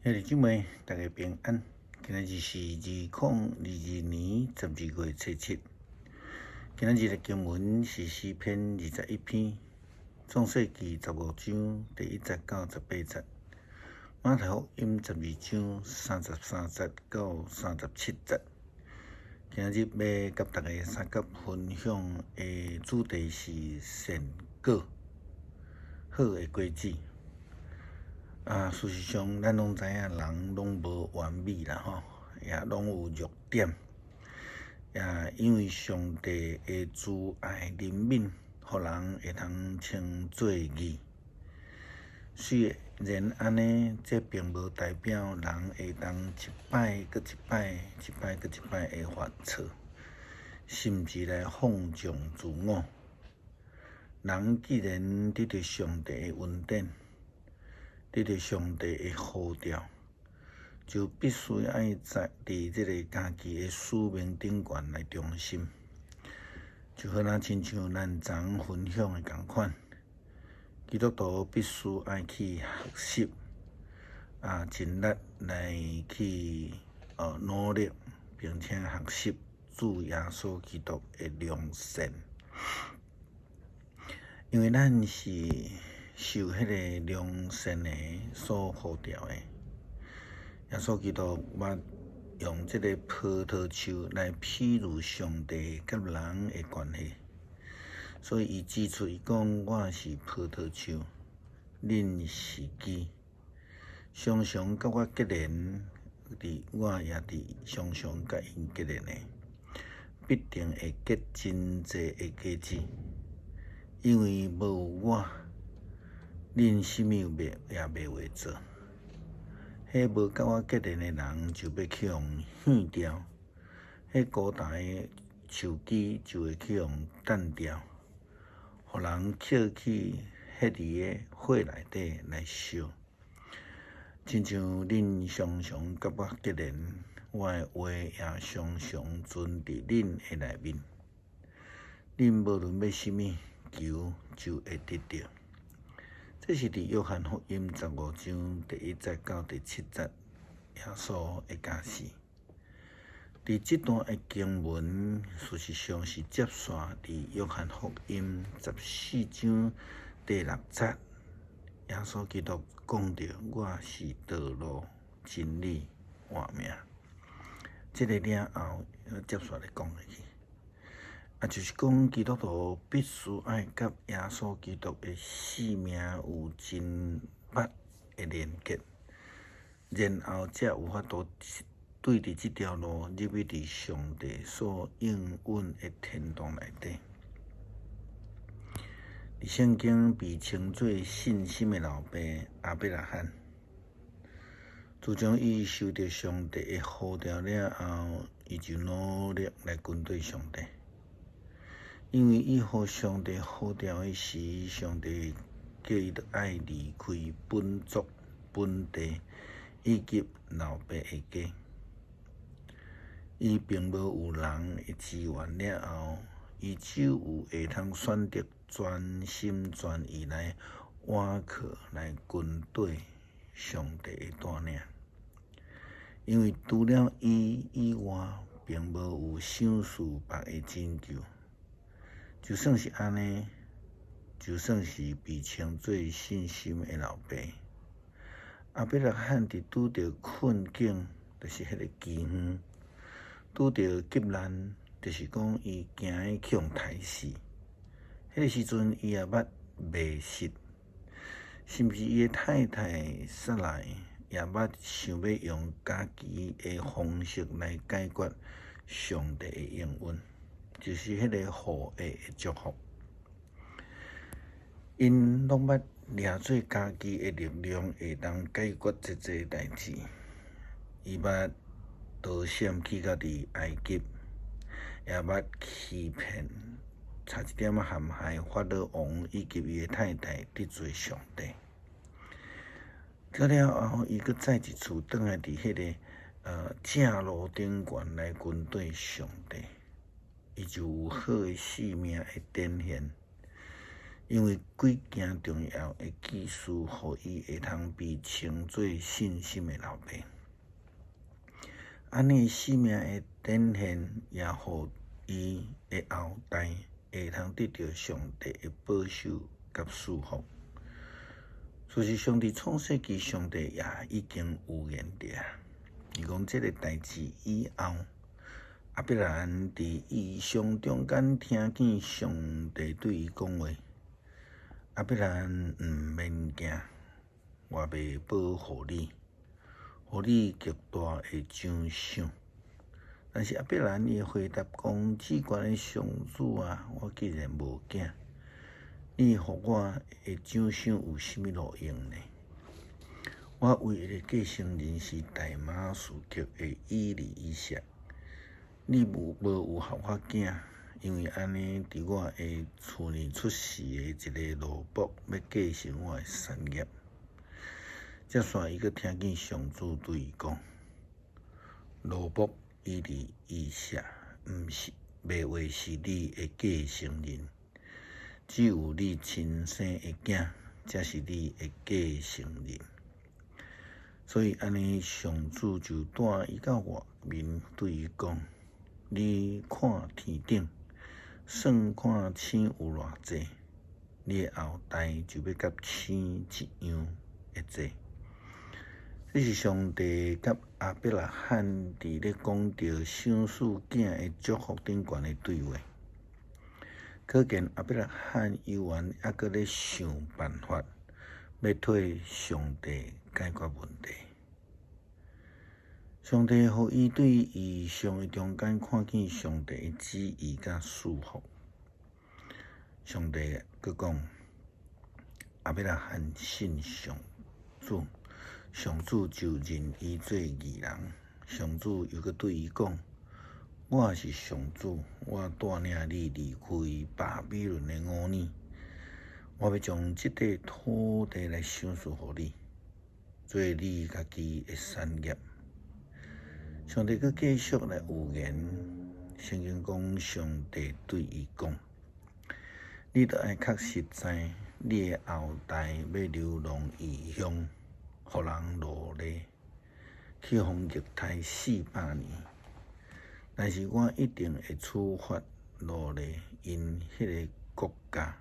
兄弟姊妹，大家平安。今仔日是2022年12月初7。今仔日的經文是詩篇21篇，創世記15章第1節到18節，馬太福音12章33節到37節。今仔日欲佮大家相佮分享的主題是善果，好的果子。啊，事實上，咱攏知影人攏無完美啦吼，也攏有弱點。也因為上帝的慈愛憐憫，予人會通稱做義。雖然按呢，這並無代表人會當一擺閣一擺、一擺閣一擺會犯錯，甚至來放縱自我。人既然得著上帝的恩典，得著上帝的呼召，就必須愛在佇這个家己的使命頂懸來忠心。就好若親像咱昨分享的仝款，基督徒必須愛去學習，啊，盡力來去努力，並且學習主耶穌基督的良善，因為咱是受彼个良善的所呼召的。耶穌基督捌用這个葡萄樹來比喻上帝佮人的關係，所以伊指出伊講：我是葡萄樹，恁是枝。常常佮我結連，佇我也佇常常佮𪜶結連的，必定會結真濟的果子，因為無有我，恁啥物袂也袂會做。彼無佮我結連的人，就欲去予捨掉；彼孤單的樹枝就會去予砍掉，予人抾去彼佇个火內底來燒。親像恁常常佮我結連，我的話也常常存佇恁的內面。恁無論欲啥物，求就會得著。這是佇約翰福音15章第1節到第7節，耶穌的教示。佇這段的經文，事實上是接續佇約翰福音14章第6節，耶穌基督講著：我是道路、真理、活命。這个了後，接續來講落去。啊，就是講基督徒必須愛佮耶穌基督的性命有真密的連結，然後才有法度對佇這條路入去佇上帝所應允的天堂內底。佇聖經被稱做信心的老爸亞伯拉罕，自從伊受著上帝的呼召了後，伊就努力來跟隨上帝。因為伊予上帝呼召的時，上帝叫伊著愛離開本族、本地以及老爸的家。伊並無有人的支援了後，伊只有會通選擇全心全意來倚靠、來跟隨上帝的帶領。因為除了伊以外，並無有賞賜別的拯救。就算是按呢，就算是被稱做信心的老爸，亞伯拉罕佇拄著困境，就是彼个饑荒；拄著急難，就是講伊驚去予刣死。彼个時陣，伊也捌迷失，甚至伊的太太撒萊也捌想欲用家己的方式來解決上帝的應允。就是彼个後裔的祝福，𪜶攏捌掠做家己的力量會當解決這濟代誌。伊捌逃險去到佇埃及，也捌欺騙，差一點仔陷害法老王以及伊的太太得罪上帝。過了後，伊閣再一次轉來佇彼个正路頂懸來跟隨上帝。伊就有好的性命的展現，因為幾件重要的啟示，予伊會通被稱做信心的老爸。按呢生命的展現，也予伊的後代會通得著上帝的保守佮祝福。事實上，佇創世記，上帝也已經預言著啊。伊講這个代誌以後，亞伯拉罕佇異象中間聽見上帝對伊講話：亞伯拉罕，毋免驚，我欲保護你，予你極大的獎賞。但是亞伯拉罕伊回答講：至懸的上主啊，我既然無囝，你予我的獎賞有啥物路用呢？我唯一的繼承人是大馬士革的以利以謝。你無無有予我囝，因為按呢，佇我的厝裡出世的一个奴僕欲繼承我的產業。接紲伊閣聽見上主對伊講：奴僕以利以謝，毋是袂會是你的繼承人，只有你親生的囝才是你的繼承人。所以按呢，上主就帶伊到外面，對伊講：你看天頂，算看星有偌濟，你的後代就欲佮星一樣的濟。這是上帝佮亞伯拉罕佇咧講著賞賜囝的祝福頂懸的對話。可見亞伯拉罕猶原猶閣咧想辦法，欲替上帝解決問題。上帝予伊對異象的中間看見上帝的旨意佮祝福。上帝閣講：亞伯拉罕信上主，上主就認伊做義人。上主又閣對伊講：我是上主，我帶領你離開巴比倫的烏爾，我欲將這塊土地來賞賜予你，做你家己的產業。上帝閣繼續來預言，聖經講上帝對伊講：你著愛確實知，你的後代欲流浪異鄉，予人奴隸，去予虐待400年。但是我一定會處罰奴隸𪜶彼个國家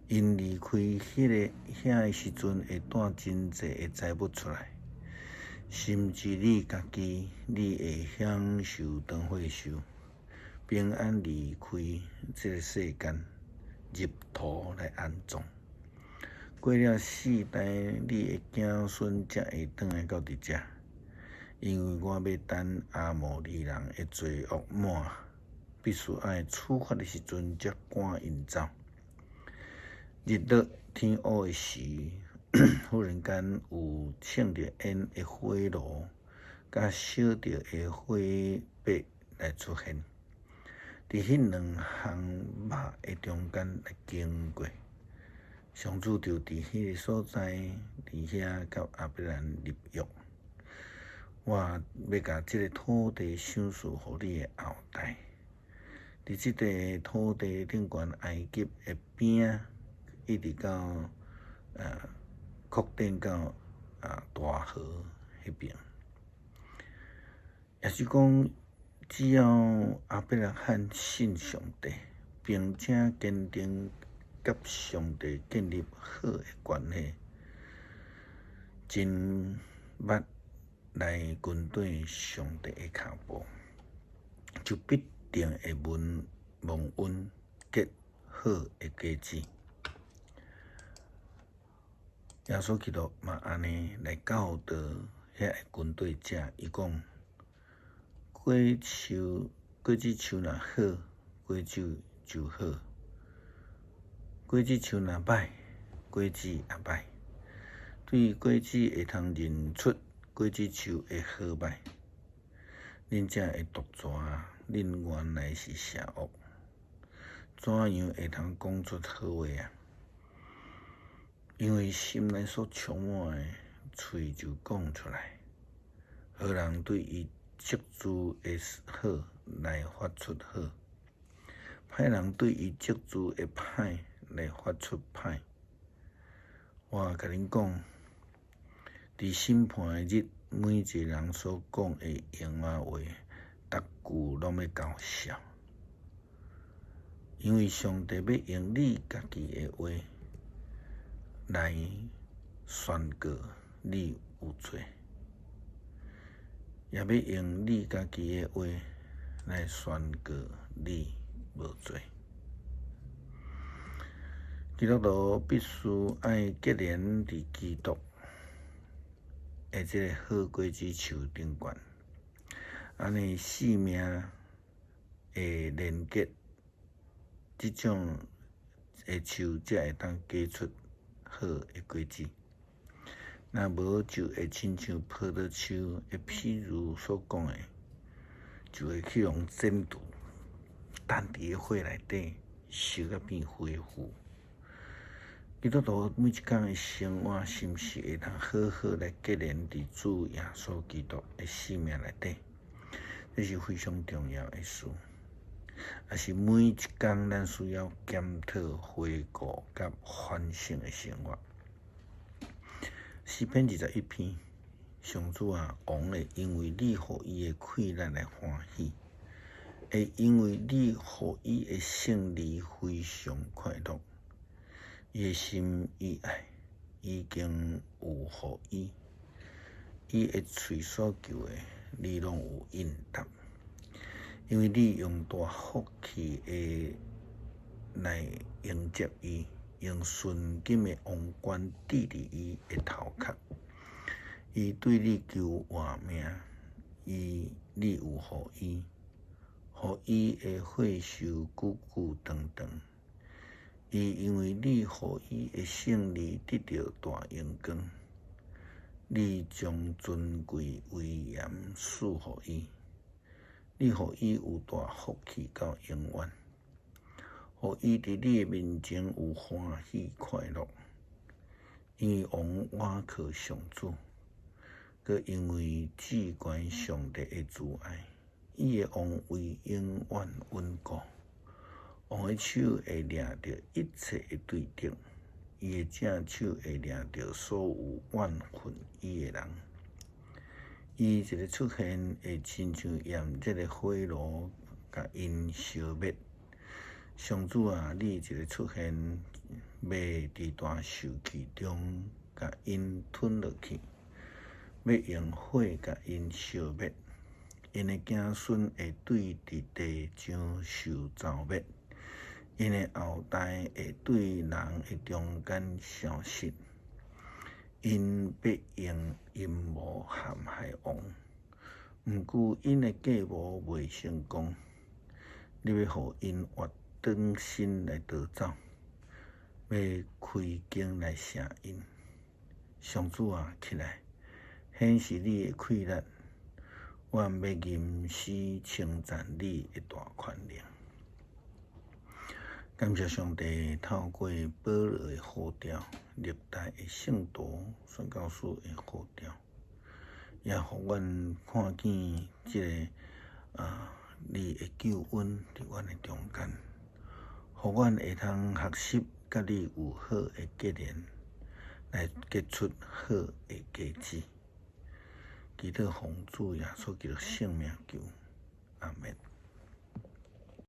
，𪜶離開彼个遐的時陣，會帶真濟的財物出來。甚至你家己，你會享受長歲壽，平安離開這个世間，入土來安葬。過了四代，你的子孫才會轉來到佇遮，因為我欲等亞摩利人的罪惡滿，必須愛處罰的時陣，才趕𪜶走。日落天烏的時，忽然間有衝著煙的火爐，佮燒著的火把來出現，佇彼兩項肉的中間來經過。上主就佇彼个所在，佇遐佮亞伯蘭立約。我欲共這个土地賞賜予你的後代。佇這塊土地頂懸埃及的邊仔，一直到擴展到大河彼邊。也是講，只要亞伯拉罕信上帝，並且堅定佮上帝建立好的關係，真捌來跟綴上帝的跤步，就必定會蒙恩結好的果子。耶穌基督嘛按呢來教導遐个跟綴者，伊講：果樹果子樹若好，果子就好；果子樹若歹，果子也歹。對果子會通認出果子樹的好歹。恁這的毒蛇，恁原來是邪惡，怎樣會通講出好話啊？因為心內所充滿的，喙就講出來。好人對伊積聚的好來發出好，歹人對伊積聚的歹來發出歹。我共恁講，佇審判的日，每一个人所講的閒仔話，逐句攏欲交數。因為上帝欲用你家己的話來宣告你有罪，也欲用你家己的話來宣告你無罪。基督徒必須愛結連佇基督的這个好果子樹頂懸，按呢生命會連結，這種的樹才會當結出好的果子。若無就會親像葡萄樹的譬喻所講的，就會去予剪除，等佇个火內底燒甲變灰烬。基督徒每一工的生活，是毋是會當好好來結連佇主耶穌基督的生命內底？這是非常重要的事。也是每一工咱需要檢討、回顧佮反省的生活。詩篇21篇，上主啊，王會因為你予伊的氣力來歡喜，會因為你予伊的勝利非常快樂。伊的心意愛已經有予伊，伊的喙所求的，你攏有應答。因為你用大福氣的來迎接伊，用純金的王冠戴佇伊的頭殼。伊對你求活命，伊你有予伊，予伊的歲壽久久長長。伊因為你予伊的勝利得著大榮光，你將尊貴威嚴賜予伊，你予伊有大福氣到永遠，予伊佇你的面前有歡喜快樂。因為王倚靠上主，閣因為至懸上帝的慈愛，伊的王位永遠穩固。王的手會掠著一切的對敵，伊的正手會掠著所有怨恨伊的人。伊一个出現，會親像炎熱的火爐，共𪜶燒滅。上主啊，你一个出現，欲佇大受氣中，共𪜶吞落去，欲用火共𪜶燒滅。𪜶的子孫會對佇地上受蹂躪。𪜶的後代會對人的中間消失，𪜶欲用陰謀陷害王，毋過𪜶的計謀袂成功。你欲予𪜶活轉身來逃走，欲開弓來射𪜶。上主啊，起來，顯示你的氣力，阮欲吟詩稱讚你的大權能。感謝上帝透過保羅的呼召，歷代的聖徒宣教士的呼召，也予阮看見這个啊，你的救恩佇阮的中間，予阮會通學習佮你有好的結連，來結出好的果子。祈禱奉主耶穌基督聖名求，阿門。